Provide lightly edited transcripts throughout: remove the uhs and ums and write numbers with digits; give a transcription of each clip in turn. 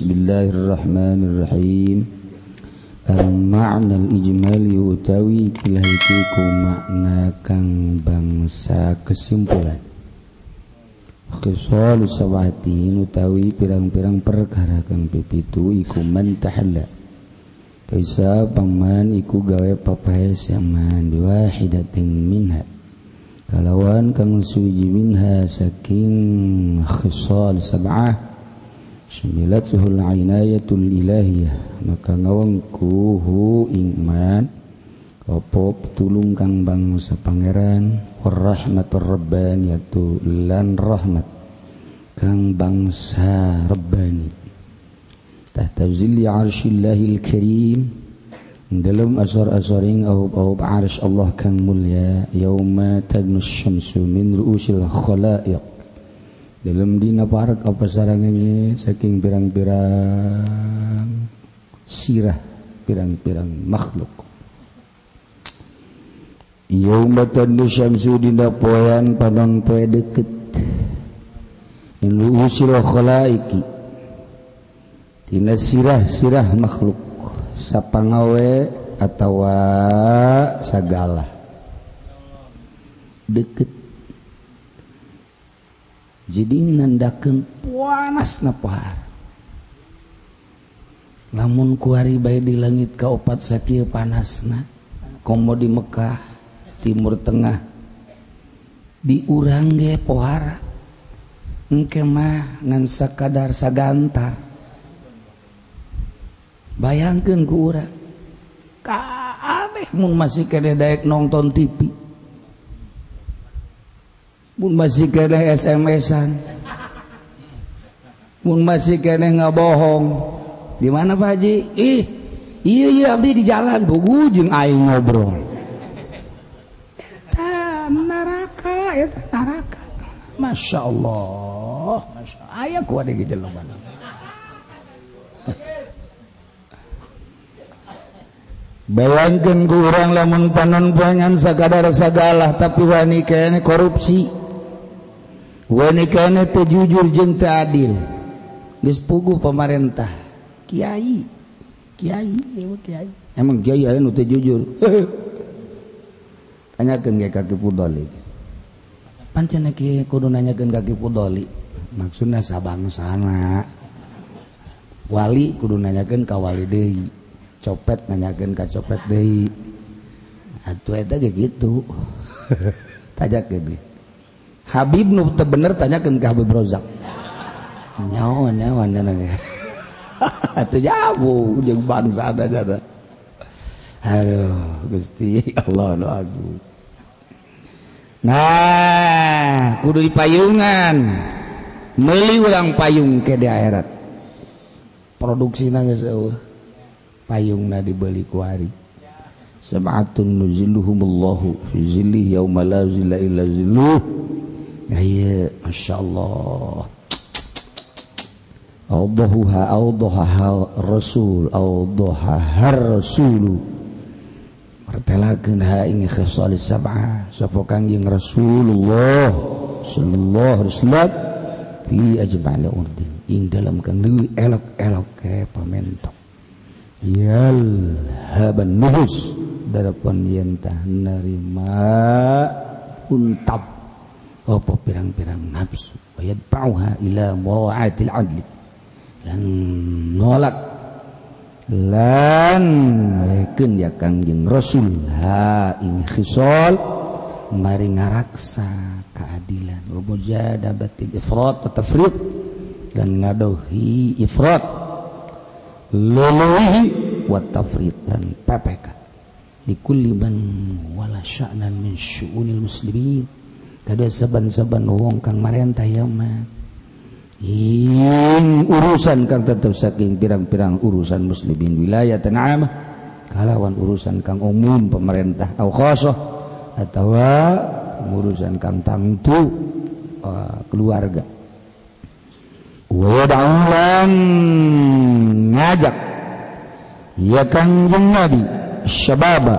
Bismillahirrahmanirrahim. Al-ma'na al-ijmali utawi kilah iki ku makna kang bangsa kesimpulan. Khisal sawatin utawi pirang-pirang perkara kang pipitu iku man tahalla. Kaisa paman iku gawe papaes yaman biwahidatin minha. Kalawan kang suwiji minha saking khisal sab'ah. Syamilatuhul inayatul ilahiyah, maka ngawengkuhu iman apa pitulung kang bangsa pangeran warahmatur rabbaniyatu lan rahmat kang bangsa rabbani tahta zilli arsyillahil karim dalam asar-asaring aub-aub arsy Allah kang mulia yauma tadnus syamsu min ru'usil khalaiq dalam dina parek apa sarangnya saking pirang-pirang sirah pirang-pirang makhluk. Yauma tadnu syamsu dina poean panon poe deket min ru'usil khalaiki dina sirah-sirah makhluk sapangawe atawa sagala deket. Jadi nandakeun panasna pohara. Lamun kuari bae di langit kaopat sakieu panasna, komo di Mekah, Timur Tengah, di urang ge pohara. Engke mah ngan sakadar sagantar. Bayangkeun ku urang. Kaaneh mun masih keneh daek nonton TV. Mun masih keneh SMS-an, mun masih keneh ngabohong. Di mana Pak Haji? Ih, iya iya abdi di jalan, bugu jeung aing ngobrol. Eta neraka, eta neraka. Masya Allah, masya Allah. Aya ku ada gitu loh. Bayangkeun ku urang lamun panon poengan sakadar sagalah tapi wani keneh korupsi. Wani keneh teu jujur jeung teu adil. Geus puguh pamarentah. Kiai, kiai, kiai. Emang kiai aya nu teu jujur. Tanyakeun ge ka Ki Pudoli. Pancen kieu kudu nanyakeun ka Ki Pudoli. Maksudna sabangsana. Wali kudu nanyakeun ka wali deui. Copet nanyakeun ka copet deui. Atuh eta ge kitu. Tanyakeun ge. Habib nu teu bener tanyakeun ka Habib Rozak. Nyawa nyawa cenah ge. Atuh jabu jeung bangsa ada. Aduh, Gusti Allah nu agung. Nah, kudu dipayungan. Meuli urang payung ke di akhirat. Produksina geus eueuh. Payungna dibeli ku ari. Sab'atun nuzilluhumullahu fi zillihi yauma la zilla illa zilluh. Iya, Masya Allah. Awdahuha awdahaha rasul awdahaha rasulu. Martelakeun ha ing khisal sab'ah sapa Kangjeng Rasulullah sallallahu alaihi wasallam fi ajma'il urdi ing dalam kang leuwih elok-elok ke pamentok. Yal haban nuhus darapon yen tah narima untap apa pirang-pirang nafsu wa yadfa'uha ila mura'atil adli lan nolak lan reken ya Kangjeng Rasul ha ing khisal mari ngaraksa keadilan wa mujadabatil ifrat wa tafrid dan ngadohi ifrat luluhi wa tafrid dan PPK likulli man wala sya'nan min syu'unil muslimin kada saban-saban wong kang marentah yauma ing urusan kang tetep saking pirang-pirang urusan muslimin wilayah amah kalawan urusan kang umum pemerintah au khasah atawa urusan kang tangtu keluarga wa da'ulan ngajak ya Kangjeng Nabi syababa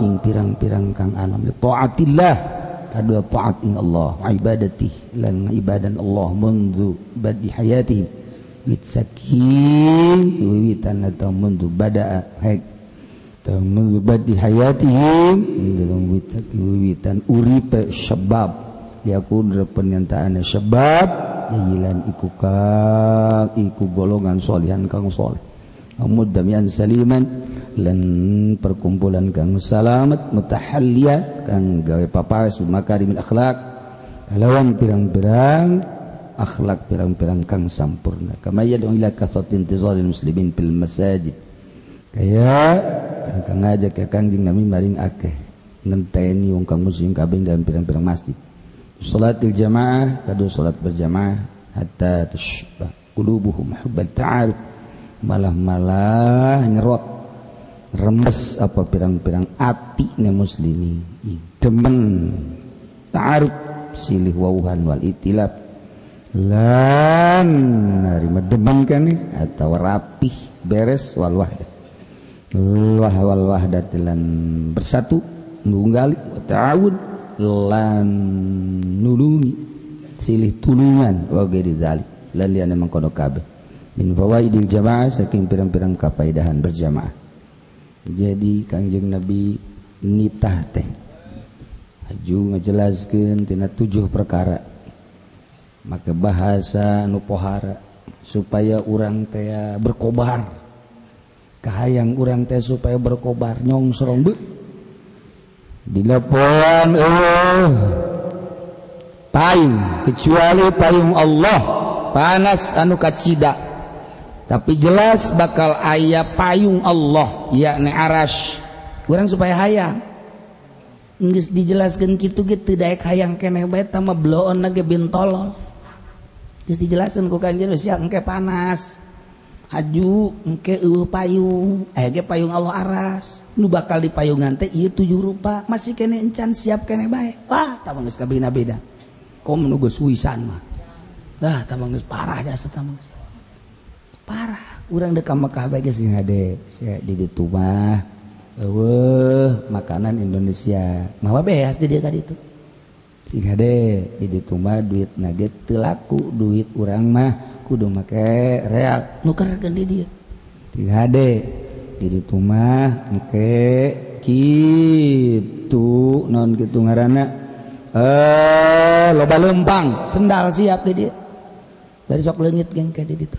ing pirang-pirang kang anom li taatillah kadua taat ing Allah ibadatih lan ibadan Allah mundu badi hayatihim Wit saking wiwitan atau mundu bada'a haik mundu badi hayatihim wit saking wiwitan uripe syabab yakun penyantaan syabab jahilan iku kang iku golongan solihan kang soleh muddamian saliman lan perkumpulan kang salamat mutahalliya kang gawe papaes makarimil akhlak lawan pirang-pirang akhlak pirang-pirang kang sampurna kama yad'u ila kasratin intizaril muslimin fil masajid kaya kang ngajak ka Kangjeng Nabi maring akeh ngenteni wong kang muslim kabeh dalam pirang-pirang masjid salatil jamaah kadu salat berjamaah hatta tashba qulubuhum hubbat ta'aruf malah-malah nyerot remes apa pirang-pirang ati ne muslimi demen ta'aruf silih wauhan wal itilaf lan narima demen kan atau rapih beres wal wahdah wal wahdat lan bersatu nunggali ta'awun lan nulungi silih tulungan wa ghairi dzalik lan liyane mangkono kabeh min fawaidil jamaah saking pirang-pirang kapaidahan berjamaah. Jadi Kangjeng Nabi nitah teh aju ngajelaskeun tina 7 perkara maka bahasa nu pohara supaya urang teh berkobar kahayang urang teh supaya berkobar nyongsrong beuh dilepoan payung kecuali payung Allah panas anu kacida tapi jelas bakal aya payung Allah yakni aras urang supaya hayang geus dijelaskeun kitu ge teu daek hayang keneh bae tah mah bloon ge bintolol geus dijelaskeun ku Kangjeng sia engke panas haju engke eueuh payung aya ge payung Allah aras nu bakal dipayungan teh ieu 7 rupa masih keneh encan siap keneh bae wah tah mah geus kabina-beda komo nu geus wisan mah dah tah mah geus parah jasa tah mah parah urang deuk ka Mekah bae geus hade sia di ditu mah eueuh makanan Indonesia mawa beas di dieu ka ditu sing hade di ditu mah duit ge teu laku duit urang mah kudu make real nukerkeun di dieu sing hade di ditu mah engke kitu naon kitu ngaranna loba lempang sendal siap di dieu dari sok leungit geng ke di ditu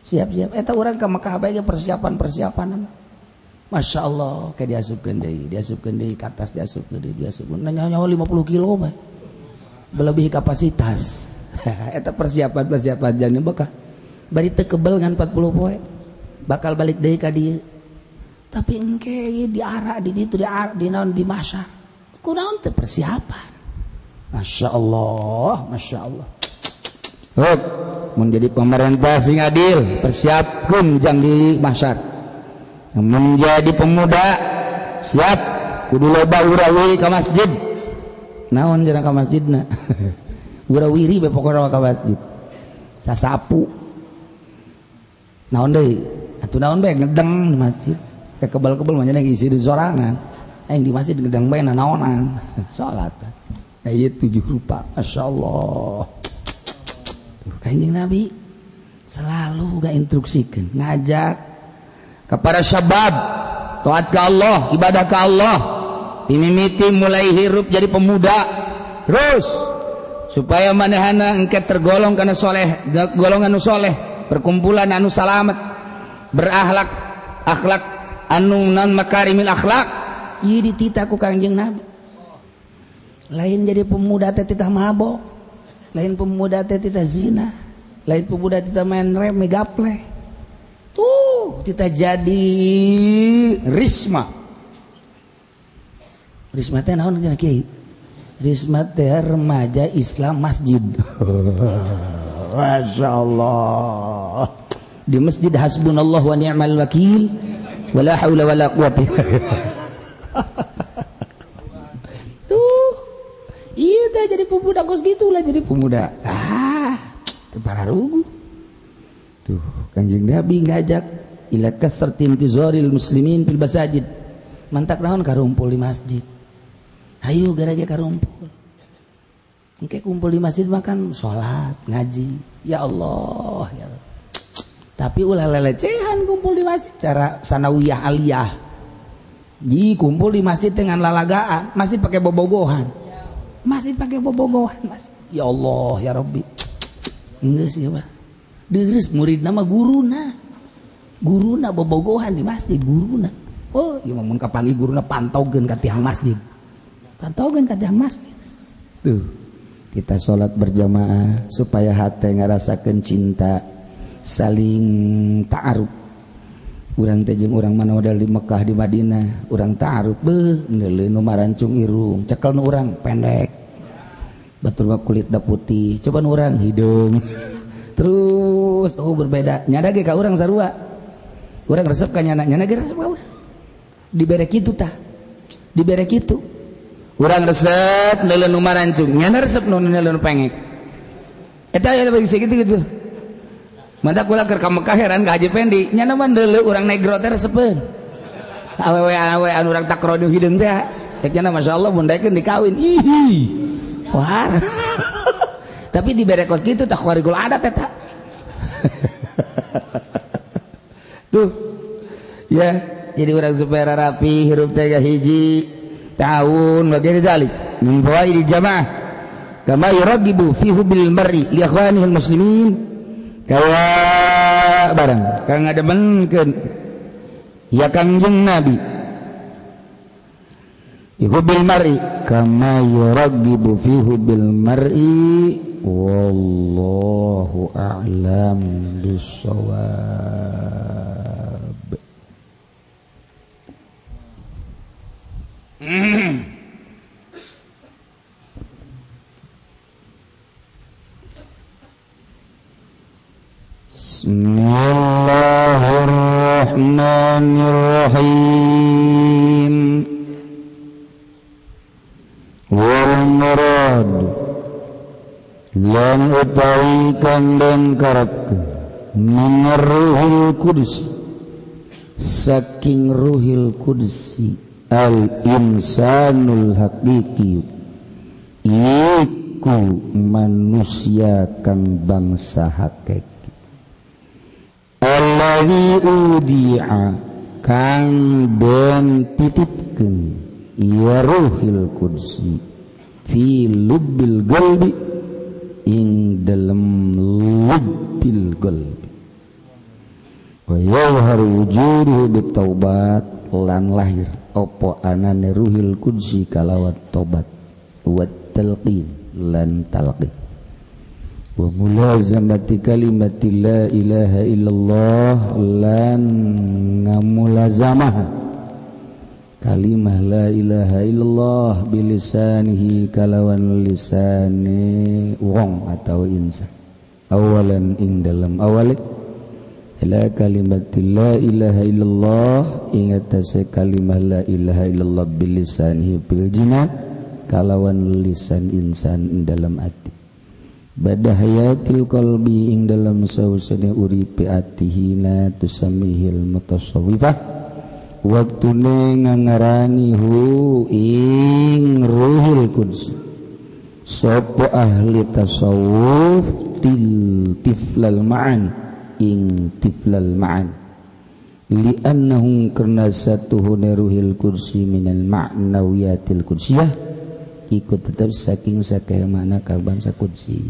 siap-siap eta urang ka Mekah bae persiapan-persiapan Masya Allah kayak diasupkeun deui ka atas diasupkeun deui diasupkeun nanya-nyawa 50 kilo bae melebihi kapasitas eta persiapan-persiapan jang Mekah bari teu kebel ngan 40 poe bakal balik deui ka dieu tapi engke diara di ditu diara di naon di masar kunaon teu persiapan Masya Allah Masya Allah. Huk, menjadi pemerintah sing adil persiapkeun jang di masar menjadi pemuda siap kudu loba urawiri ka masjid naon cenah ka masjidna urawiri be pokona ka masjid sasapu naon deui atuh naon bae ngedeng di masjid ke kebal-kebal mah nya isi di sorangan aing di masjid ngedeng bae naonan salat ieu 7 rupa masyaallah. Kanjeng Nabi selalu gak instruksikan ngajak kepada syabab taat ke Allah ibadah ke Allah timimiti mulai hirup jadi pemuda terus supaya manehana engke tergolong kana soleh golongan anu soleh perkumpulan anu salamet berakhlak akhlak anu non makarimil akhlak ieu dititah ku Kangjeng Nabi lain jadi pemuda teh titah mabok lain pemuda teh titah zina lain pemuda titah main rem megaple tuh titah jadi risma risma teh naon cenah kiai risma teh remaja Islam masjid Masya Allah di masjid hasbunallah wa ni'mal wakil wala haula wala quwata tuh iya teh jadi pemuda kos gitulah jadi pemuda ah para rugu tuh Kanjeng Nabi ngajak ila kasratin tizaril muslimin fil masajid mantak naon karumpul di masjid hayu gara-gara karumpul engke kumpul di masjid makan salat ngaji ya Allah ya Allah. Tapi ulah lelecehan kumpul di masjid cara sanawiyah aliyah. Ji kumpul di masjid dengan lalagaan, masih pakai bobogohan. Masih pakai bobogohan, Mas. Ya Allah, ya Rabbi. Geus ieu mah. Deures muridna mah guruna. Guruna bobogohan di masjid guruna. Oh, ieu mah mun kapanggih guruna pantaukeun ka tiang masjid. Pantaukeun ka tiang masjid. Tuh. Kita sholat berjamaah supaya hati ngerasakan cinta, saling ta'aruf. Urang teh jeung urang mana modal di Mekah di Madinah, urang ta'aruf beuh neuleuh nu marancung irung, cekel nu urang pendek. Batur mah kulitna putih, coba nu urang hideung. Terus oh berbeda, nyada ge ka urang sarua. Urang resep ka nyana, nyana ge resep ka urang. Dibere kitu tah. Dibere kitu. Urang resep neuleuh nu marancung, nyana resep nu neuleuh nu pengek. Eta aya bagi sakitu gitu. Mata kula keur ka Mekah heran ka Haji Pendi, nyana mah neuleuh urang negro teh resepeun. Awewe-awewe anu urang takrodu hideung teh, cek nyana masyaallah mun daekeun dikawin. Ih. Wah. Tapi dibere kos kitu tah kharigul adat eta. Tuh. Ya, jadi urang supaya rapi hirup teh hiji ta'awun wa ghairi dzalik min fawaidil jamaah kama yuragibu fi hubbil mar'i li ikhwanihil muslimin kaya barang kang ngademenkeun ya Kangjeng Nabi hubbil mar'i kama yuragibu fi hubbil mar'i wallahu a'lam bissawab. Bismillahirrahmanirrahim. Wal murad lan utawi kang den karepkeun min ruhil qudsi saking ruhil qudsi al insanul haqiqi iku manusia kang bangsa hakiki allazi udi'a kang den titipkeun ya ruhil qudsi fi lubbil qalbi ing dalem lubbil qalbi wa yadhharu wujuduhu bitaubat lan lahir opo anane ruhil qudsi kalawat tobat wa talqin lan talqin wa mulazamati kalimati la ilaha illallah lan ngamulazamah kalimah la ilaha illallah bilisanihi kalawan lisane wong atau insan awalan ing dalam awale ila kalimati la ilaha illallah ing atase kalimah la ilaha illallah bilisanihi bil jinan kalawan lisan insan dalam ati bada hayatil qalbi ing dalam sausane uripe ati hina tusamihil mutasawwifah waktune ngangarani hu ing ruhul qudsi sapa ahli tasawuf til tiflal ma'ani ing tiflal ma'ani li'annahum karna satuhune ruhil qudsi minal ma'nawiyatil qudsiyah ikut tetap saking sakaya makna ka bangsa qudsi.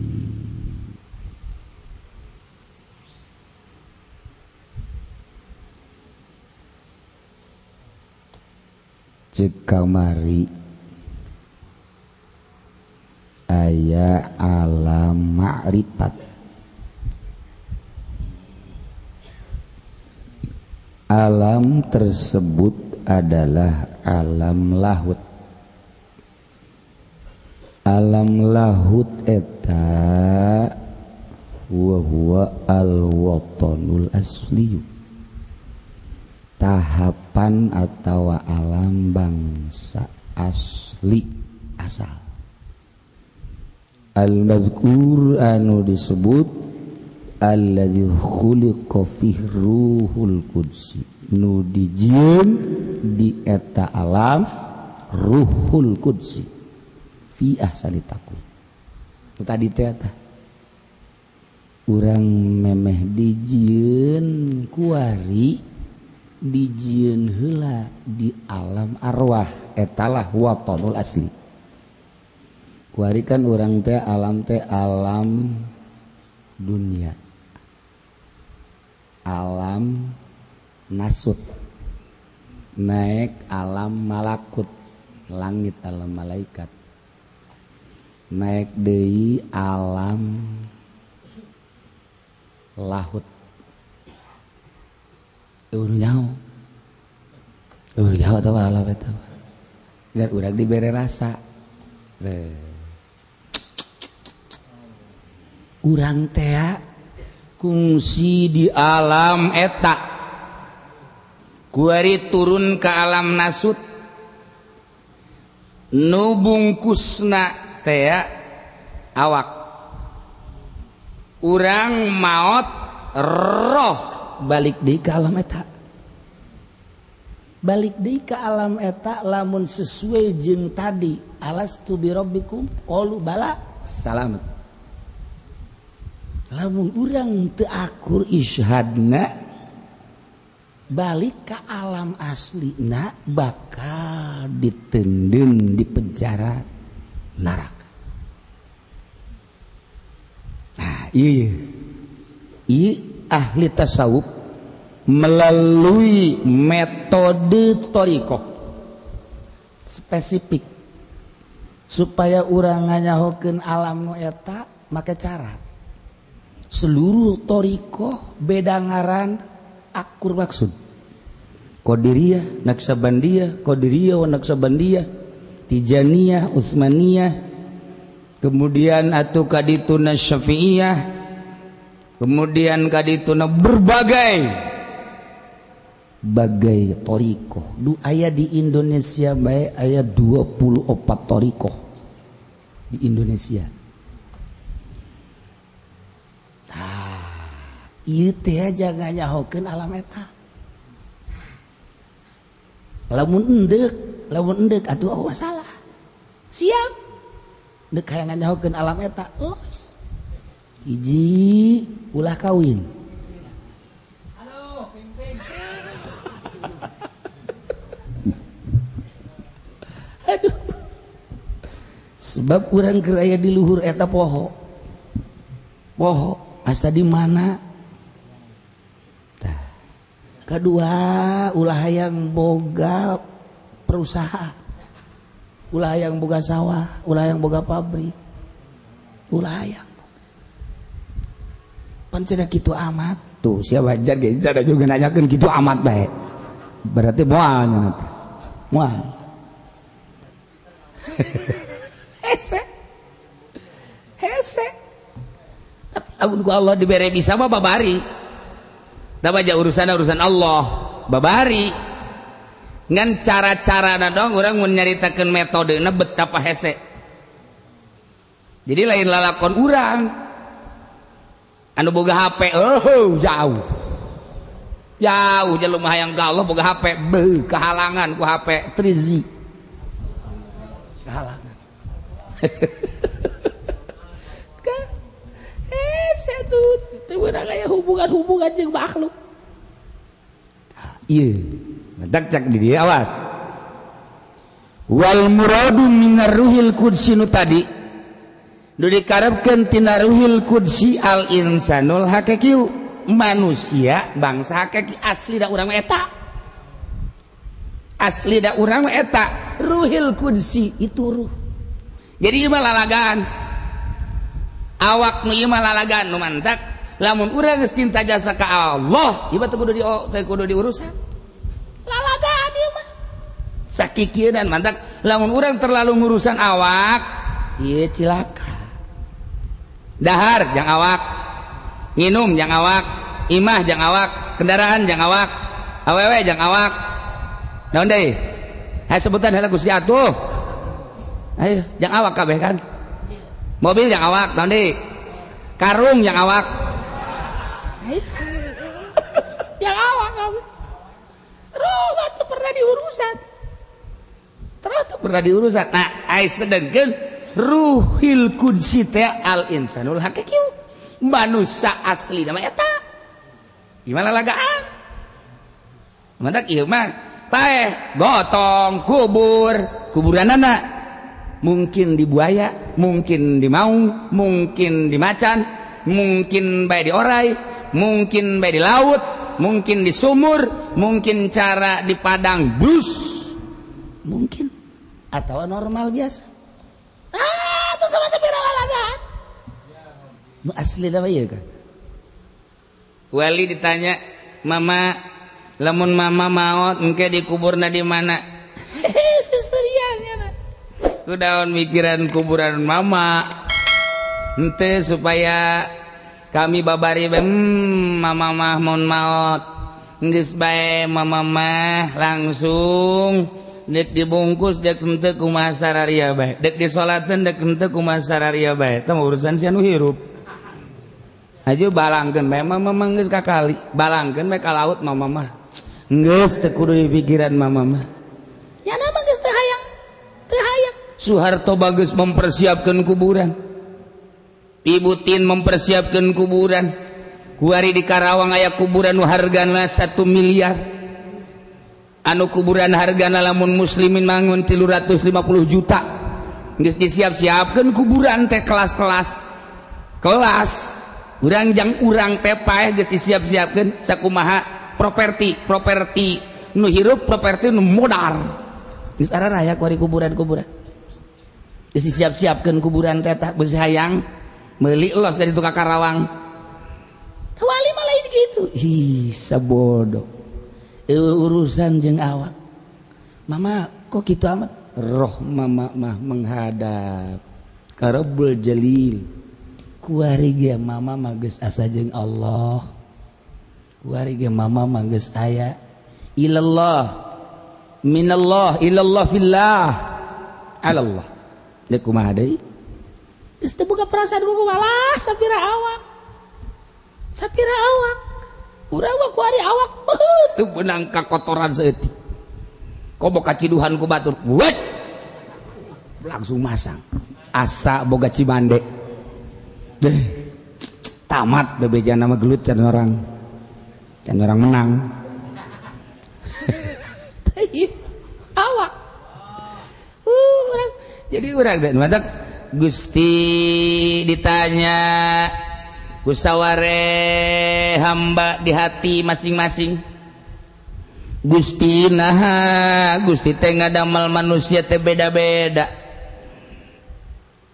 Cek kamari aya alam ma'rifat, alam tersebut adalah alam lahut. Alam lahut eta wa huwa al-watanul asli, tahapan atau alam bangsa asli asal. Al-mazkur anu disebut alladzi khuliqa fihi ruhul qudsi, nu dijieun di eta alam ruhul qudsi fi ahsani taqwim. Tadi teh eta Urang memeh dijieun kuari dijieun heula di alam arwah etalah watonul asli. Kuari kan urang teh alam dunia, alam nasut, naik alam malakut, langit alam malaikat, naik deui alam lahut. Eueuh nyaho. Eueuh nyaho atawa alam eta. Dan urang dibere rasa. Urang teh kungsi di alam eta. Kuari turun ke alam nasut. Nu bungkusna teh awak. Urang maot roh balik deui ka alam eta. Balik deui ka alam eta lamun sesuai jeung tadi alastu birabbikum qalu bala salamet. Lamun urang teu akur isyhadna balik ka alam aslina bakal ditendun di penjara neraka. Nah, iya ahli tasawuf melalui metode thariqah spesifik supaya urang nganyahokeun alam nu eta make cara. Seluruh thariqah beda ngaran akur maksud. Qadiriyah, Naqsabandiyah, Qadiriyah wa Naqsabandiyah, Tijaniyah, Utsmaniyah, kemudian atuh kadituna Syafi'iyah, kemudian kadituna berbagai bagai thariqah. Du aya di Indonesia bae aya 24 thariqah di Indonesia. Tah, ieu teh jangan nyahokeun alam eta. Lamun endek atuh oh masalah. Siap. Dek hayang nyahokeun alam eta, los. Hiji ulah kawin. Halo, ping-ping. Aduh. Sebab urang keur aya di luhur eta poho. Poho asa di mana? Tah. Kadua ulah hayang boga perusahaan. Ulah hayang boga sawah, ulah hayang boga pabrik. Ulah hayang. Pan cenah kitu amat. Tuh sia wajar ge ada juga nanyakeun kitu amat bae. Berarti moal nya nanti. Moal. Hese. Hese. Tapi lamun ku Allah dibere bisa mah babari. Tah aja urusan Allah, babari. Ngan cara-carana dong urang mun nyaritakeun metodena betapa hese. Jadi lain lalakon urang. Anu boga HP, oh jauh. Jauh jelema hayang ka Allah boga HP, beuh kehalangan ku HP 3G. Kehalangan. Hese tuh teu meunang aya hubungan-hubungan jeung makhluk. Ieu mentak cak di dieu awas. Wal muradu minar ruhil qudsi nu tadi nu dikarepkeun tina ruhil qudsi al insanul haqiqi, manusia bangsa hakiki asli da urang eta. Asli da urang eta ruhil qudsi itu ruh. Jadi ieu mah lalagaan. Awak nu ieu mah lalagaan nu mantak lamun urang geus cinta jasa ka Allah, ieu mah teu kudu diurusan. Lalagaan ieu mah. Sakikieunan mantak lamun urang terlalu ngurusan awak, ieu cilaka. Dahar jang awak, nginum jang awak, imah jang awak, kendaraan jang awak, awewe jang awak. Naon deui? Hayo sebutan heula Gusti atuh. Ayo jang awak kabeh kan. Mobil jang awak, naon deui? Karung jang awak. Jang awak kabeh. Ruh teu pernah diurusan. Terus teu pernah diurusan. Nah, ai sedengkeun ruhil qudsi teh al insanul haqiqi. Manusia asli nama eta. Gimana lagaan? Mantak ieu mah paeh gotong kubur, kuburanana mungkin di buaya, mungkin di maung, mungkin di macan, mungkin bae di orai, mungkin bae di laut, mungkin di sumur, mungkin cara di padang bus, mungkin atau normal biasa. Ah, itu sama sapira lalagaan. Nu asli nama ieu kan. Wali ditanya, "Mama, lamun mama maot engke dikuburna di mana?" Hehe, susurian ya. Kudaon mikiran kuburan mama. Henteu supaya kami babari mama mah mun maot geus bae mama mah langsung dek dibungkus dek henteu kumaha sararia bae, dek disolateun dek henteu kumaha sararia bae, tah urusan sia nu hirup. Aju balangkeun bae mama mah geus ka kali, balangkeun bae ka laut mama mah. Geus teu kudu dipikiran mama mah. Nya mah geus teu hayang, teu hayang. Soeharto bagus mempersiapkan kuburan. Ibu Tin mempersiapkan kuburan. Kuari di Karawang aya kuburan nu hargana 1 miliar. Anu kuburan hargana lamun muslimin mangun 350 juta. Geus disiap-siapkeun kuburan teh kelas-kelas. Kelas urang jang urang teh paeh geus disiap-siapkeun sakumaha properti, properti nu hirup, properti nu modar. Geus araraya kuari kuburan-kuburan. Geus disiap-siapkeun kuburan teh tah geus hayang meuli los dari tukang Karawang. Wali mah lain gitu. Ih, sabodo. Urusan jeung awak. Mama kok kitu amat? Roh mama mah menghadap ka Rabbul Jalil. Kuari ge mama mah geus asa jeung Allah. Kuari ge mama mah geus aya ilallah minallah ilallah fillah alallah. Deuk kumaha deui? Geus teu boga perasaan ku malah sapira awak. Sapira awak. Urang mah kuari awak beuh teu beunang kakotoran saeutik. Komo kaciduhan ku batur. Wet. Langsung masang. Asa boga cimande. Deh. Tamat bebejana mah gelut can orang. Can orang menang. Awak. Urang jadi urang teh matak Gusti ditanya kusaware hamba di hati masing-masing. Gusti naha Gusti teh ngadamel manusia teh beda-beda.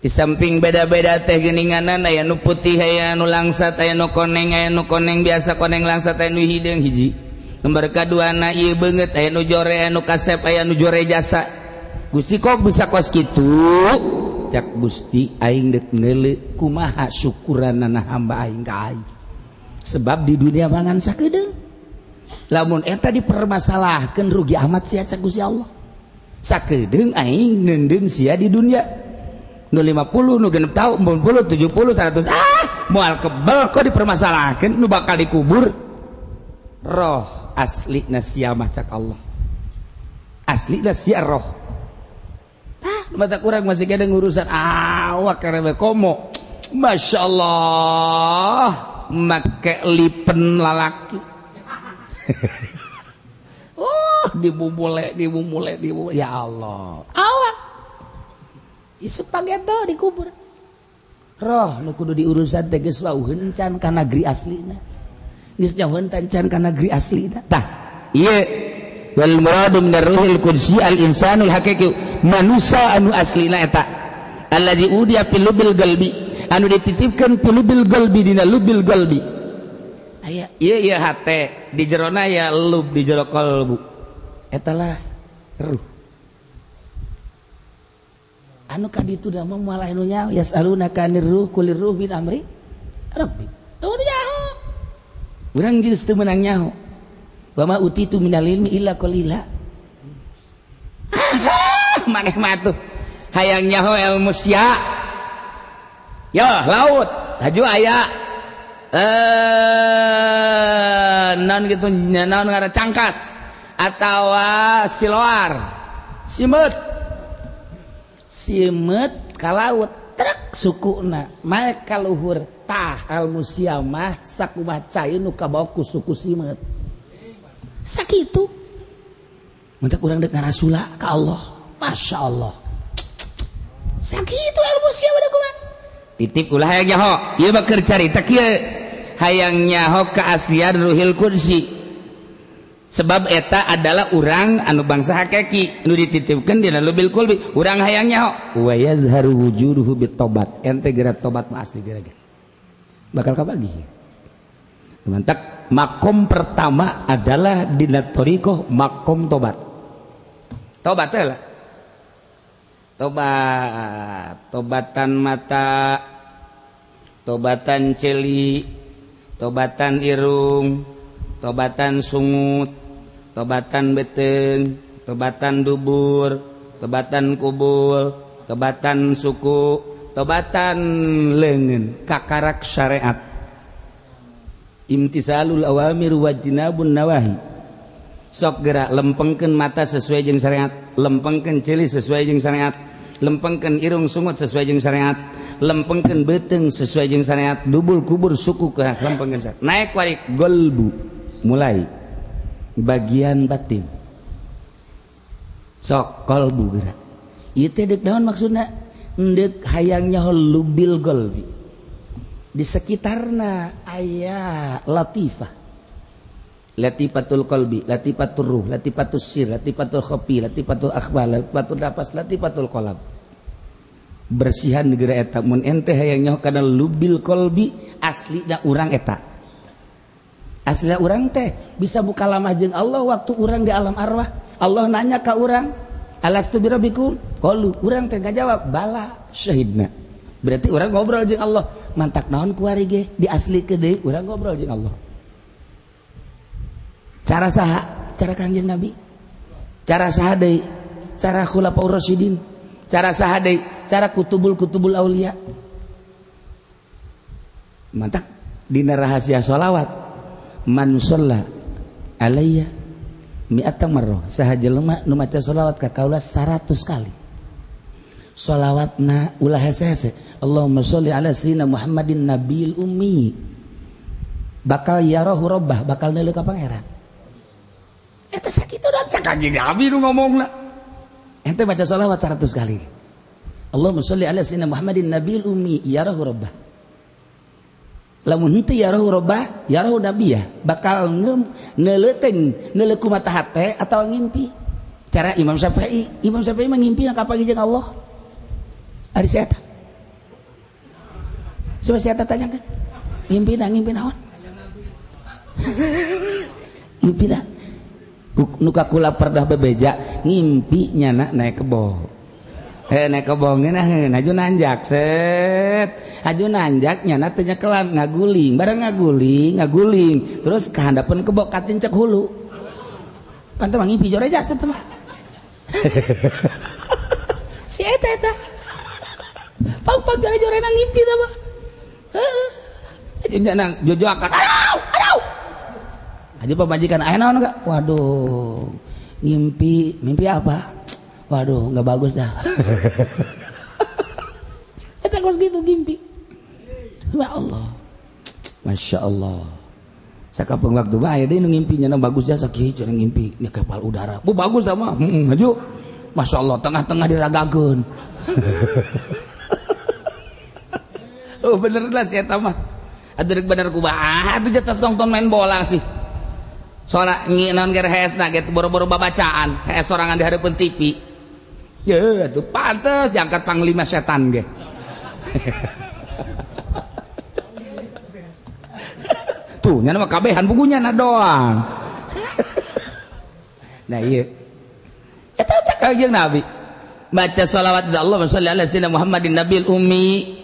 Di samping beda-beda teh geuninganan aya nu putih, aya nu langsat, aya nu koneng, aya nu koneng biasa, koneng langsat, aya nu hideung hiji. Nomor kaduana ieu beungeut, aya nu jore, aya nu kasep, aya nu jore jasa. Gusti kok bisa kos kitu? Cak Gusti aing deuk neuleu kumaha syukuranana hamba aing ka aing. Sebab di dunia mangan sakedeung. Lamun eta dipermasalahkeun rugi amat sia cak Gusti Allah. Sakedeung aing neundeun sia di dunia. Nu 50, nu 60 tahun, 40, 70, 100, ah moal kebel kok dipermasalahkeun nu bakal dikubur. Roh aslina sia mah cak Allah. Aslina sia roh. Mata kurang masih ada ngurusan awak karena komo. Masya Allah make lipen lalaki. Oh dibubule dibubule dibubule ya Allah awak isu pageto dikubur. Roh nu kudu diurusan teh geus wauheun can ka negeri aslina, geus jauheun can ka negeri aslina. Tah ieu wal muradu min ar-ruhil qudsi al-insanul haqiqi, manusia anu aslina eta alladzi udiya fil lubil qalbi, anu dititipkeun fil lubil qalbi dina lubil qalbi. Aya ieu ieu hate di jerona ya lub di jero kalbu eta lah ruh anu kaditu da mah malah nu nyaho yasalunaka anir ruh kulir ruh min amri rabbi. Teu nyaho urang geus teu meunang nyaho. Wa ma utitu minal ilmi illa qalila. Maneh mah tuh hayang nyaho ilmu sia. Yo laut haju aya naon gitu naon ngaran cangkas atawa siloar simeut simeut ka laut trek sukuna maek ka luhur Tah ilmu sia mah sakumaha cai nu kabawa ku suku simeut. Sakitu. Mun urang deuk ngarasula ka Allah. Masya Allah. Sakitu ilmu sia mah kumaha? Titip ulah hayang nyaho. Ieu mah keur carita kieu. Hayang nyaho keaslian Ruhil Qudsi. Sebab eta adalah urang anu bangsa hakiki nu dititipkeun dina lubil qulbi. Urang hayang nyaho wa yazharu wujuduhu bitobat. Ente geura tobat mah asli geura. Bakal kabagi. Mantak makom pertama adalah dina thariqah makom tobat. Tobat teh lah. Tobat, tobatan mata, tobatan celi, tobatan irung, tobatan sungut, tobatan beteng, tobatan dubur, tobatan kubul, tobatan suku, tobatan leungeun, kakarak syariat. Imtisalul awamir wajnabun nawahi. Sok gerak lempengkeun mata sesuai jeung syariat, lempengkeun ceuli sesuai jeung syariat, lempengkeun irung sungut sesuai jeung syariat, lempengkeun beuteung sesuai jeung syariat, dubul kubur suku ke lempengkeun syariat. Naik warik golbu mulai bagian batin. Sok kolbu gerak. Ieu teh deuk naon maksudna? Deuk hayang nyaho lubil golbi. Di sekitarna aya latifah. Latifatul qalbi, latifatul ruh, latifatul sir, latifatul khafi, latifatul akhbar, latifatul nafas, latifatul qalb. Bersihan negara eta mun ente hayang nyaho kana lubil qalbi aslina urang eta. Aslina urang teh bisa buka lamah jeung Allah waktu urang di alam arwah. Allah nanya ka urang, alastu birabbikum? Qalu, urang teh ngajawab bala syahidna. Berarti urang ngobrol jeung Allah. Mantak naon kuari ge diaslikeun deui urang ngobrol jeung Allah. Cara saha? Cara Kangjeng Nabi. Cara saha deui? Cara Khulafaur Rasyidin. Cara saha deui? Cara kutubul-kutubul aulia. Mantak dina rahasia sholawat man sholla alayya mi'ata marrah, saha jelema nu maca sholawat ka kaula 100 kali. Sholawatna ulah hese-hese. Allahumma sholli ala sayyidina Muhammadin nabil ummi. Bakal yarahu rabbah, bakal neuleuh ka pangeran. Eta sakitu da cak Kanjeng Nabi nu ngomongna. Ente baca sholawat 100 kali. Allahumma sholli ala sayyidina Muhammadin nabil ummi yarahu rabbah. Lamun henteu yarahu rabbah, yarahu nabiyah, bakal neuleuteng, neuleuh ku mata hate atawa ngimpi. Cara Imam Syafi'i, Imam Syafi'i mah ngimpi na kapanggih jeung Allah. Ari si eta. Coba si eta tanyakeun. Ngimpi na ngimpi naon? Ngimpi na nu kakula perdah bebeja ngimpi nyana naik kebo. Naik kebo ngeunaheun aju nanjak set. Aju nanjak nyana teh nyekelan ngaguling, bareng ngaguling, ngaguling terus kahandapeun kebo katincek hulu. Pantes mah ngimpi joreja set mah. Si eta eta. Pag-pag jore-jorena ngimpi teh mah. Heeh. Aju nyana jojoakan. Aduh, aduh. Aja pemajikan aya naon enggak? Waduh, ngimpi, mimpi apa? Waduh, enggak bagus dah. Eta kos gitu ngimpi. Ya Allah. Masya Allah. Sakapeung waktu mah aya deui nu ngimpi nya bagus jasa kieu cenah ngimpi nya kapal udara. Bu bagus dah mah. Heeh, maju. Masya Allah, tengah-tengah diragakeun. Oh bener lah si eta mah. Atuh bener kumaha atuh jetas nonton main bola sih. Soalnya nginon ger hesna gitu boro-boro babacaan, hes sorangan di hadapan TV. Ya atuh pantes diangkat panglima setan ge. Tuh nya mah kabehan bukunya na doang. Nah ieu. Eta cak kanjeng Nabi. Baca sholawat Allahumma sholli ala sayyidina Muhammadin nabil ummi.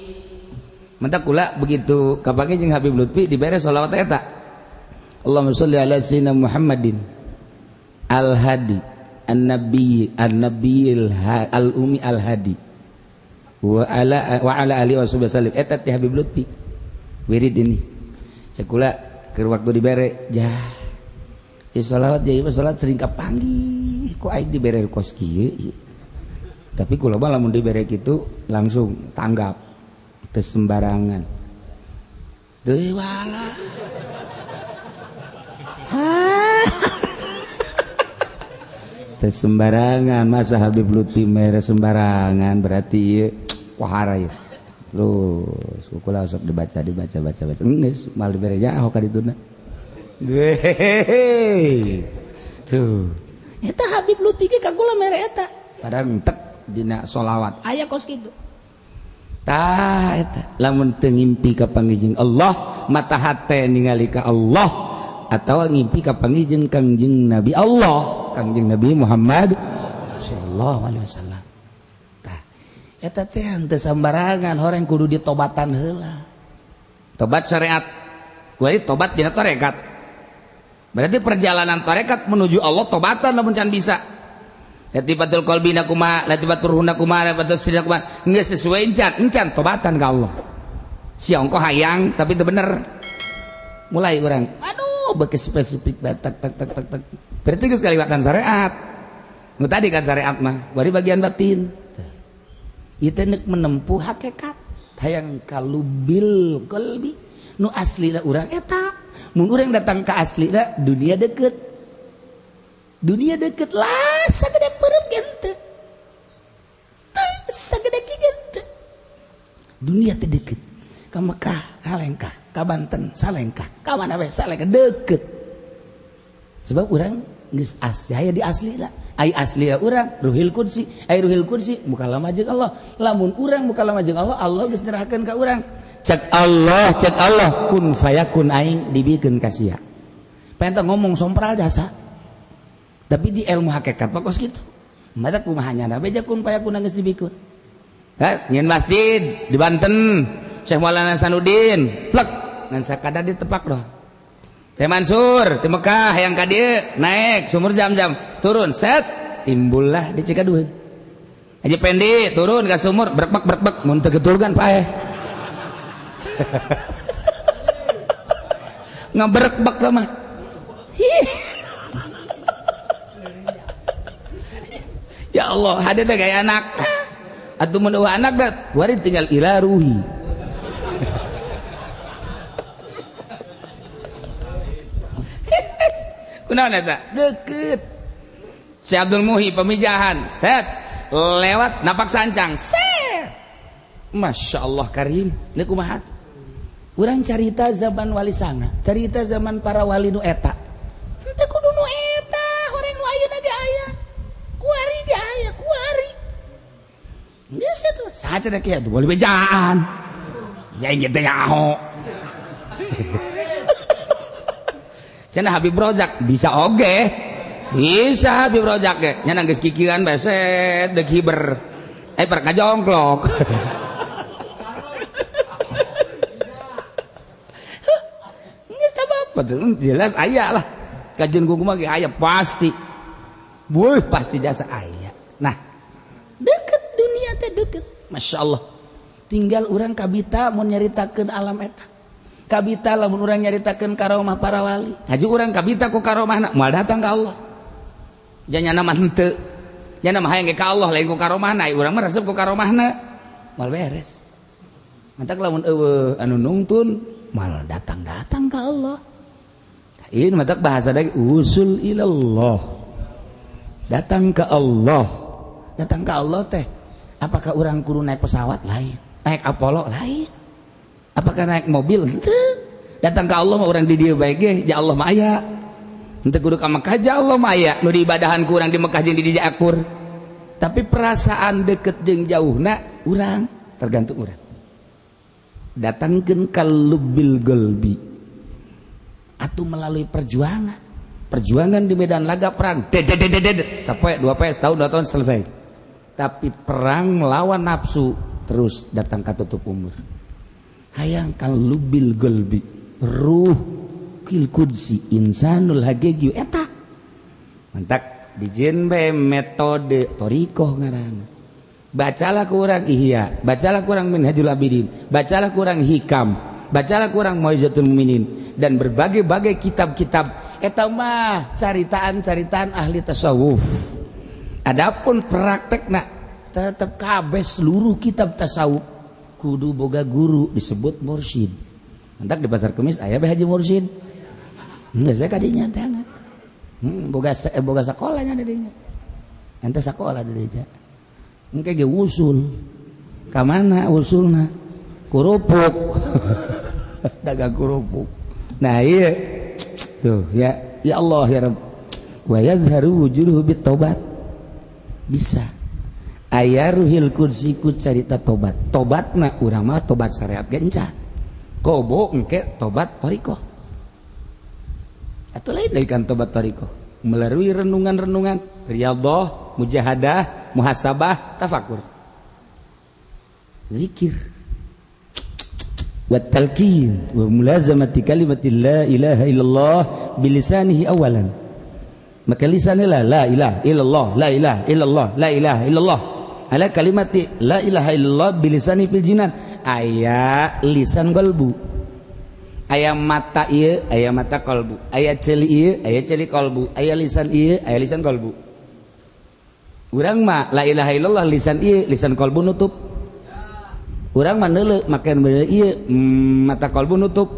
Mantak kula begitu kapake jeung Habib Lutfi dibere sholawat eta. Allahumma sholli ala sayyidina Muhammadin al-hadi an-nabi an-nabiyil al-ummi al-hadi wa ala alihi wasallam. Eta teh Habib Lutfi wirid ini. Sekula keur waktu dibere jah. Ieu sholawat jadi sholawat sering kapanggih kok aing dibere kos kieu. Tapi kula mah lamun dibere kitu langsung tanggap teu sembarangan. Deui wala. Teu sembarangan masa Habib Lutfi mere sembarangan berarti ieu wahara ieu. Terus kukula sok dibaca dibaca baca baca. Geus mal dibere nyaho ka dituna. Hehehe. Tuh. Eta Habib Lutfi ge ka kula mere eta. Padahal entek dina sholawat aya kos kitu. Tah eta lamun teu ngimpi ka pangijing Allah, mata hate ningali ka Allah atawa ngimpi ka pangijing Kangjeng Nabi Allah, Kangjeng Nabi Muhammad sallallahu alaihi wasallam. Tah eta teh henteu sambarangan horeng kudu ditobatan heula. Tobat syariat, kuari tobat dina tarekat. Berarti perjalanan tarekat menuju Allah tobatan lamun can bisa. Latifatul qalbina kumaha, latifatul ruhna kumaha, latifatul sirrina kumaha, geus sesuai encan, encan tobatan ka Allah. Si ongkoh hayang tapi itu bener. Mulai urang, aduh beuki spesifik bae tak tak tak tak tak. Berarti geus kaliwatan syariat. Nu tadi kan syariat mah, bari bagian batin. Ieu teh neuk menempuh hakikat, hayang kalubil qalbi nu aslina urang eta. Mun urang datang ka aslina dunia deket. Dunia deket lah sagede peureum ge henteu. Teu sagede kieu ge henteu. Dunia teh deket. Ka Mekah salengkah, ka Banten salengkah, ka mana we salengkah deket. Sebab urang geus aya di aslina. Ai aslina urang ruhil qudsi, ai ruhil qudsi mukalama jeung Allah. Lamun urang mukalama jeung Allah, Allah geus nyerahkeun ka urang. Cek Allah kun fayakun aing dibikeun ka sia. Pengen ngomong sompral jasa. Tapi di ilmu hakikat mah kos kitu. Mata kumaha nyana beja kun payakun geus dibikeun. Hah, nyeun masjid di Banten, Syekh Maulana Hasanuddin, plek ngan sakadar ditepak doh. Syekh Mansur di Mekah hayang ka dieu, naik sumur Zam-Zam, turun set, timbullah di Cikaduheun. Haji Pendi turun ka sumur berbek-berbek mun teu getulgan paeh. Ngaberekbek sama. Ya Allah, ada deh gaya anak. Atuh mun eueuh anak dah, wari tinggal ila ruhi. Kunaon eta? Deket. Syekh Abdul Muhi pemijahan, set lewat napak sancang, set. Masya Allah karim, ini kumaha? Urang carita zaman wali sanga, carita zaman para wali nu eta. Henteu kudu nu eta, horeng nu ayeuna ge aya. Kuari ge aya, kuari. Geus atuh, saha cenah kieu boleh bejaan. Nya ieu teh nyaho. Cenah Habib Rozak bisa oge. Bisa Habib Rozak ge. Nya geus kikieuan bae set deuk hiber. Eh per kajongklok. Geus apa jelas aya lah. Kajian kumaha ge aya pasti. Wuh pasti jasa aya. Nah, deket dunia teh deket. Masya Allah. Tinggal urang kabita mun nyaritakeun alam eta. Kabita lamun urang nyaritakeun karomah para wali. Haji urang kabita ku karomahna moal datang ka Allah. Janyana mah henteu. Nyana mah hayang ge ka Allah lain ku karomahna, urang mah resep ku karomahna. Moal beres. Mantak lamun eueuh anu nungtun moal datang-datang ka Allah. Ini mantak bahasa lagi usul ilallah. Datang ke Allah. Datang ke Allah teh apakah orang kudu naik pesawat lain, naik Apollo lain, apakah naik mobil? Henteu. Datang ke Allah mah urang di dieu bae ge, ja Allah mah aya. Henteu kudu ka Mekah ja Allah mah aya. Nu diibadahan ku urang di Mekah jeung di dieu akur. Tapi perasaan deket jeung jauhna urang tergantung urang. Datangkeun ka lubil qalbi atau melalui perjuangan. Perjuangan di medan laga perang, dedet sampai 2 poe, setahun 2 tahun selesai. Tapi perang melawan nafsu terus datang ka tutup umur. Hayang kalubil qalbi, ruh kil qudsi insanul haqiqi eta. Mantak dijieun bae metode thariqah ngaranna. Bacalah kurang Ihya, bacalah kurang Minhajul Abidin, bacalah kurang Hikam, bacalah kurang Mau'izatul Mukminin dan berbagai-bagai kitab-kitab eta mah caritaan-caritaan ahli tasawuf. Adapun praktekna tetep kabeh seluruh kitab tasawuf kudu boga guru disebut mursyid. Entak di pasar Kemis aya bae Haji Mursid. Geus bae ka dinya teh. Boga sakolanya di dinya. Ente sakola di dinya. Engke ge usul. Ka mana usulna? Kerupuk. Dagang kerupuk. Nah iya. Tuh ya, ya Allah ya Rabb. Wa yadhharu wujuduhu bit taubat. Bisa. Aya Ruhil Qudsi ku carita tobat. Tobatna urang mah tobat syariat ge encan. Kobo engke tobat thariqah. Atau lain dari kan tobat thariqah. Melalui renungan-renungan, riyadhah, mujahadah, muhasabah, tafakur. Zikir. Wa talqin wa mulazamati kalimati la ilaha illallah bilisanihi awalan. Maka lisannya la ilaha illallah, la ilaha illallah, la ilaha illallah. Ala kalimati la ilaha illallah bilisani fil jinan. Aya lisan qalbu. Aya mata ieu, aya mata qalbu. Aya ceuli ieu, aya ceuli qalbu. Aya lisan ieu, aya lisan qalbu. Urang mah la ilaha illallah lisan ieu, lisan qalbu nutup. Urang mah neuleu make bener ieu, mata qalbu nutup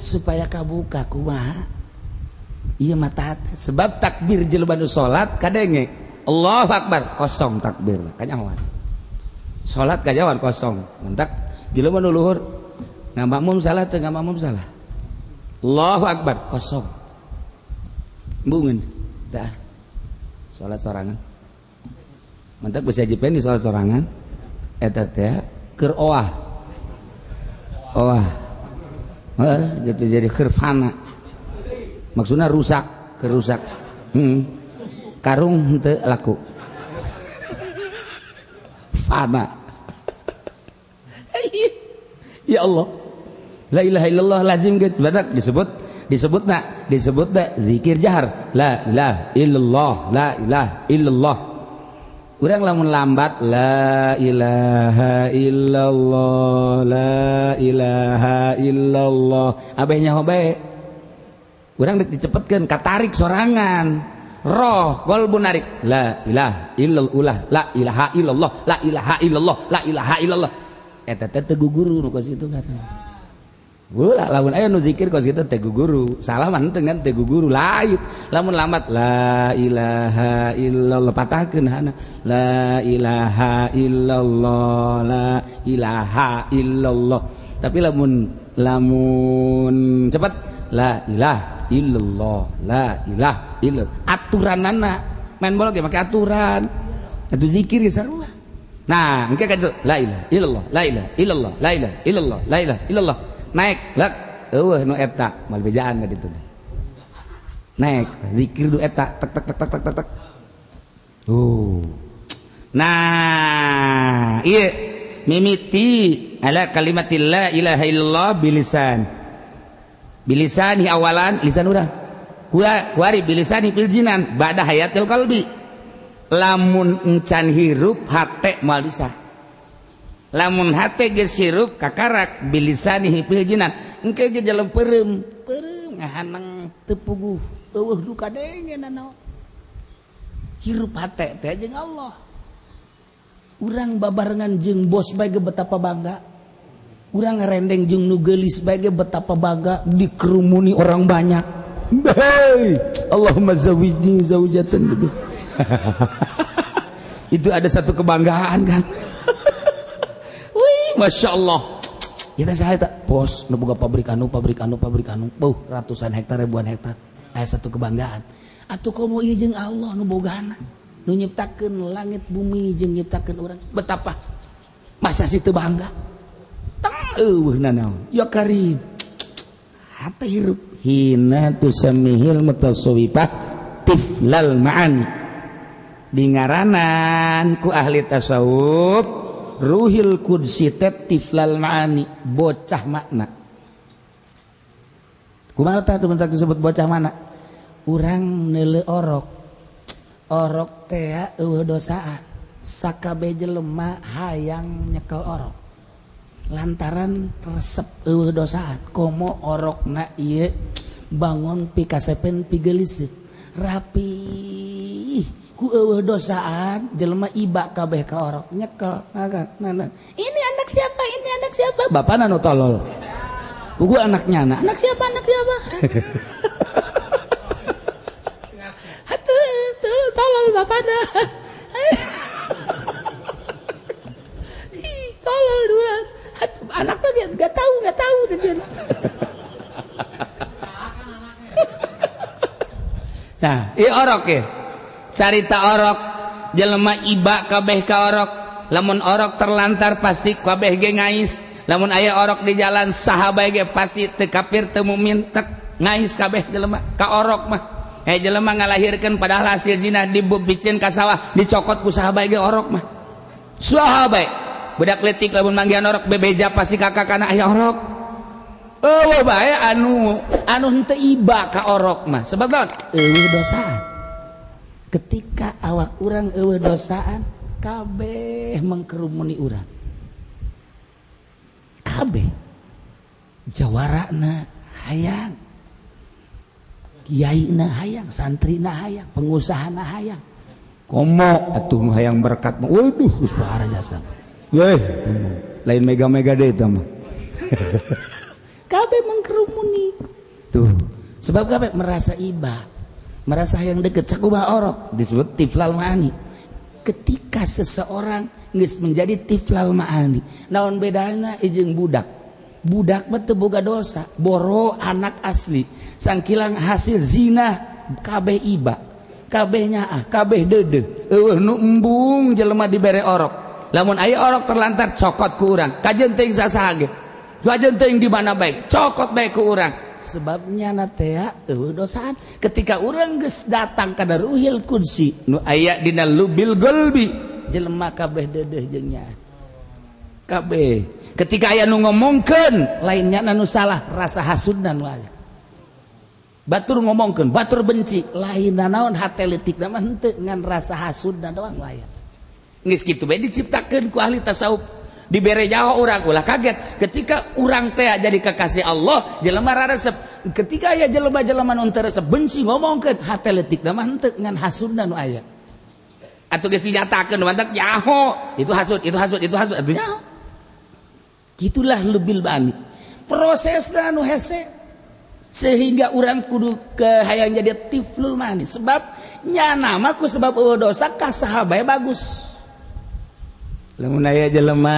supaya kabuka kumaha. Ieu mata hate. Sebab takbir jelema nu salat kadenge Allahu Akbar kosong takbir kanyahoan. Salat kanyahoan kosong. Mentak jelema nu luhur ngamakmum salah teu ngamakmum salah. Allahu Akbar kosong. Embungeun tah. Salat sorangan. Mentak bisa jipen di salat sorangan eta teh keur oah. Oah. Heuh gitu jadi khirfana. Maksudnya rusak, kerusak. Karung henteu laku. Fana. Ya Allah. La ilaha illallah lazim gitu. Badak disebutna zikir jahar. La ilaha illallah, la ilaha illallah. Urang lamun lambat la ilaha illallah, la ilaha illallah. Abeh nyaho bae. Urang dek dicepetkeun katarik sorangan. Roh qalbu narik la ilaha illallah, la ilaha illallah, la ilaha illallah, la ilaha illallah. Eta teh teu guguru nu kos kitu kan. Ulah lamun aya nu zikir kos kitu teu guguru. Salah mah henteu kan teu guguru lain. Lamun lambat la ilaha illallah patahkeun hana. La ilaha illallah, la ilaha illallah. Tapi lamun cepat la ilaha illallah, la ilaha illallah. Aturanana main bola ge make aturan. Atuh zikir ge sarua. Nah, engke ka ditu la ilaha illallah, la ilaha illallah, la ilaha illallah, la ilaha illallah. Naik, lek eueuh nu eta moal bejaan ka ditu. Naik, zikir nu eta tek tek tek tek tek tek. Tuh. Nah, ieu mimiti ala kalimatil la ilaha illallah bilisan. Bilisani awalan lisan urang. Kuari bilisani fil jinan ba'da hayatil qalbi. Lamun encan hirup hate moal bisa. Lamun hate geus hirup kakarak bilisani fil jinan. Engke ge jelem peureum, peureum ngahanang teu puguh, eueuh du kadenge nanaon. Hirup hate teh jeung Allah. Urang babarengan jeung bos bae ge betapa bangga. Urang ngerendeng jeung nu geulis bae ge betapa bangga dikerumuni orang banyak. Hey, Allahumma zawijni zaujatan gitu. Itu ada satu kebanggaan kan. Wih, Masya Allah. Kita saya tak bos nu boga pabrik anu, pabrik anu, pabrik anu, beuh ratusan hektar, ribuan hektar. Aya satu kebanggaan. Atuh komo ieu jeung Allah nu bogana, nu nyiptakeun langit bumi jeung nyiptakeun urang. Betapa masa sih teu bangga? Teng eueuh nanaon. Ya Karim. Hate hirup hina tusamihil mutasawwifah tiflal ma'ani. Dingaranan ku ahli tasawuf Ruhil Qudsi teh tiflal ma'ani, bocah makna. Kumaha tah teman disebut bocah mana? Urang neuleu orok. Orok teh eueuh dosaan. Sakabeh jelema hayang nyekel orok. Lantaran resep eueuh dosaan. Komo orokna ieu bangun pikasepen pigeulis rapi. Ku eueuh dosaan jelema iba kabeh ka orok nyekel. Nah, ini anak siapa? Ini anak siapa? Bapana nu tolol. Pugu anaknya anak. Anak siapa? Anak siapa? Atuh, tolol bapana. Tolol dua. Anak lagi enggak tahu Nah, ieu orok ye. Carita orok jelema iba kabeh ka orok. Lamun orok terlantar pasti kabeh ge ngais. Lamun aya orok di jalan saha bae ge pasti teu kafir teu mukmin tek ngais kabeh jelema ka orok mah. Jelema ngalahirkeun padahal hasil zina dibubicin ka sawah dicokot ku saha bae ge orok mah. Saha bae budak leutik lamun manggihan orok bebeja pasti kakak kana aya orok. Eueuh bae anu henteu iba ka orok mah. Sebab naon? Eueuh dosaan. Ketika awak urang eueuh dosaan kabeh mengkerumuni urang. Kabeh jawarana hayang, kiaina hayang, santrina hayang, pengusahana hayang. Komo atuh nu hayang berkat mah. Waduh geus parah jasa. Weh, temu. Lain mega-mega deui eta mah. Kabeh mengkerumuni. Tuh, sebab kabeh merasa iba, merasa hayang deket sakumaha orok disebut tiflal ma'ani. Ketika seseorang geus menjadi tiflal ma'ani, naon bedana jeung budak? Budak mah teu boga dosa, boro anak asli, sangkilang hasil zina kabeh iba, kabeh nyaah, kabeh deudeuh. Eueuh nu embung jelema dibere orok. Lamun aya orok terlantar cokot ku urang, kajeun teuing sasaha ge. Kajeun teuing di mana bae, cokot bae ku urang. Sebabnya na tea eueuh dosaan. Ketika urang geus datang ka Ruhil Qudsi nu aya dina lubil golbi, jelema kabeh deudeuh jeung nyaah. Kabeh. Ketika aya nu ngomongkeun lainnya nu salah, rasa hasudna nu aya. Batur ngomongkeun, batur benci, lain naon hate leutikna mah henteu ngan rasa hasudna doang nu aya. Geus kitu bae diciptakeun ku ahli tasawuf. Dibere nyawa urang ulah kaget ketika urang teh jadi kekasih Allah, jelema raresep. Ketika aya jelema-jelema nu teu resep benci ngomongkeun hate leutikna mah henteu ngan hasudna nu aya. Atuh geus dinyatakeun mantak nyaho, itu hasud, itu hasud, itu hasud, atuh nyaho. Gitulah lebil bani. Prosesna nu hese sehingga urang kudu ke hayang jadi tiflul mani. Sebab nyana mah ku sebab eueuh dosa ka saha bae bagus. Lamun aya jelema,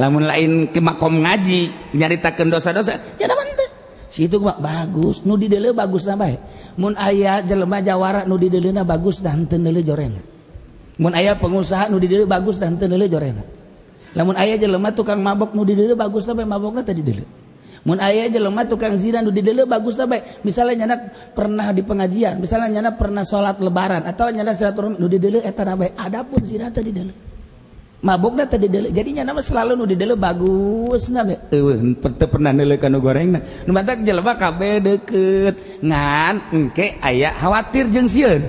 lamun lain ke makom ngaji nyaritakeun dosa-dosa, ya da teu. Situ mah bagus, nu dideuleu bagusna bae. Mun aya jelema jawara nu dideuleuna bagus dah henteu neuleu jorena. Mun aya pengusaha nu dideuleu bagus dah henteu neuleu jorena. Lamun aya jelema tukang mabok nu dideuleu bagus bae mabokna teh dideuleu. Mun aya jelema tukang zina nu dideuleu bagus bae. Misalnya nyana pernah di pengajian, misalnya nyana pernah salat lebaran atau nyana silaturahmi nu dideuleu eta na bae. Adapun zina teh dideuleu. Mabokna teh dideuleu. Jadi nyana mah selalu nu dideuleu bagus na bae. Eueuh teu pernah neuleu ka nu gorengna. Nu matak jelema kabeh deukeut ngan engke aya khawatir jeung sieun.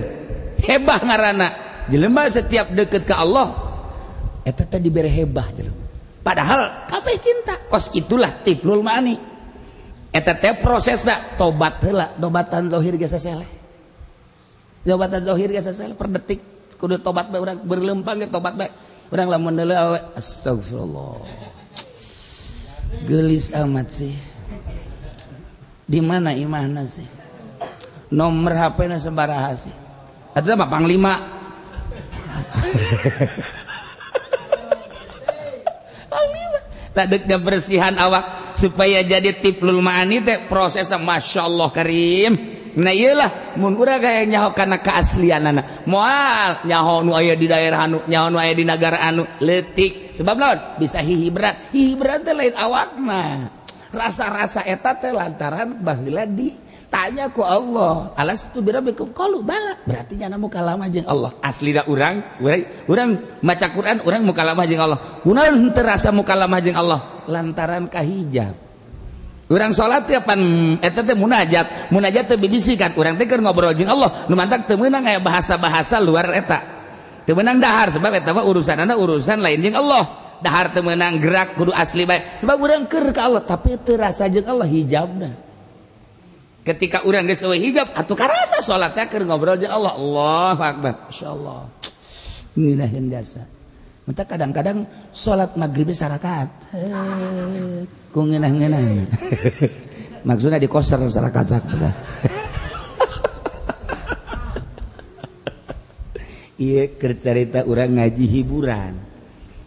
Hebah ngaranna. Jelema setiap deukeut ka Allah eta teh dibere hebah jelema. Padahal kabeh cinta. Kos itulah tiflul ma'ani. Eta teh prosesna tobat heula, tobatan zahir ge saseleh. Tobatan zahir ge saseleh per detik kudu tobat bae urang berlempang ge tobat bae. Urang lamun deuleu awe astagfirullah. Geulis amat sih. Di mana imahna sih? Nomor HP-na sabaraha sih? Eta mah panglima. Tak dek bersihan awak supaya jadi tiflul ma'ani teh prosesna masyaallah karim. Nah iyalah mun urang kaya nyaho kana keaslianana. Moal nyaho nu aya di daerah anu, nyaho nu aya di nagara anu leutik. Sebab naon? Bisa hihibran. Hihibran teh lain awakna. Rasa-rasa eta teh lantaran baheula ditanya ku Allah. Alastu birabbikum qalu bala. Berarti nyana mukalamah jeung Allah. Aslina urang maca Quran urang mukalamah jeung Allah. Kunaon henteu rasa mukalamah jeung Allah? Lantaran kahijab. Urang salat teh pan eta teh munajat, munajat teh bibisikan urang teh keur ngobrol jeung Allah. Nu mantak teu meunang aya bahasa-bahasa luar eta. Teu meunang dahar sebab eta mah urusanana urusan lain jeung Allah. Dahar teu meunang gerak kudu asli bae. Sebab urang keur ka Allah tapi teu rasa jeung Allah hijabna. Ketika urang geus eueuh hijab atuh karasa salat teh keur ngobrol jeung Allah. Allahu akbar. Insyaallah. Ngeunaheun jasa. Entah kadang-kadang salat maghrib sarakaat. Ku ngeunah-ngeunah. Maksudnya di koser sarakaat. Ieu keur carita urang ngaji hiburan.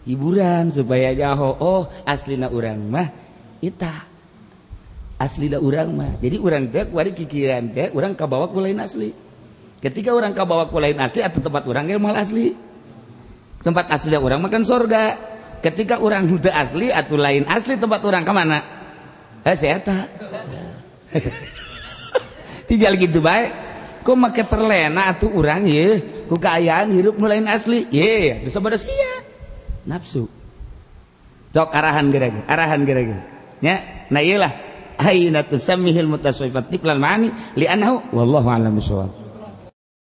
Hiburan supaya nyaho, oh aslina urang mah eta. Aslina urang mah. Jadi urang teh kuari kikiran teh urang kabawa ku lain asli. Ketika urang kabawa ku lain asli atau tempat urang ge moal asli. Tempat asli orang makan sorga. Ketika orang udah asli atau lain asli tempat orang kemana? Saya tak. Tinggal gitu baik. Kok make terlena atuh urang ye? Ku kaayaan hirup nu lain asli. Ye, atuh sabodo sia. Nafsu. Tok arahan gerege, arahan gerege. Nya, nah ieu lah. Aina tusammihil mutasawwifat tiflal ma'ani li'annahu wallahu a'lam bishawab.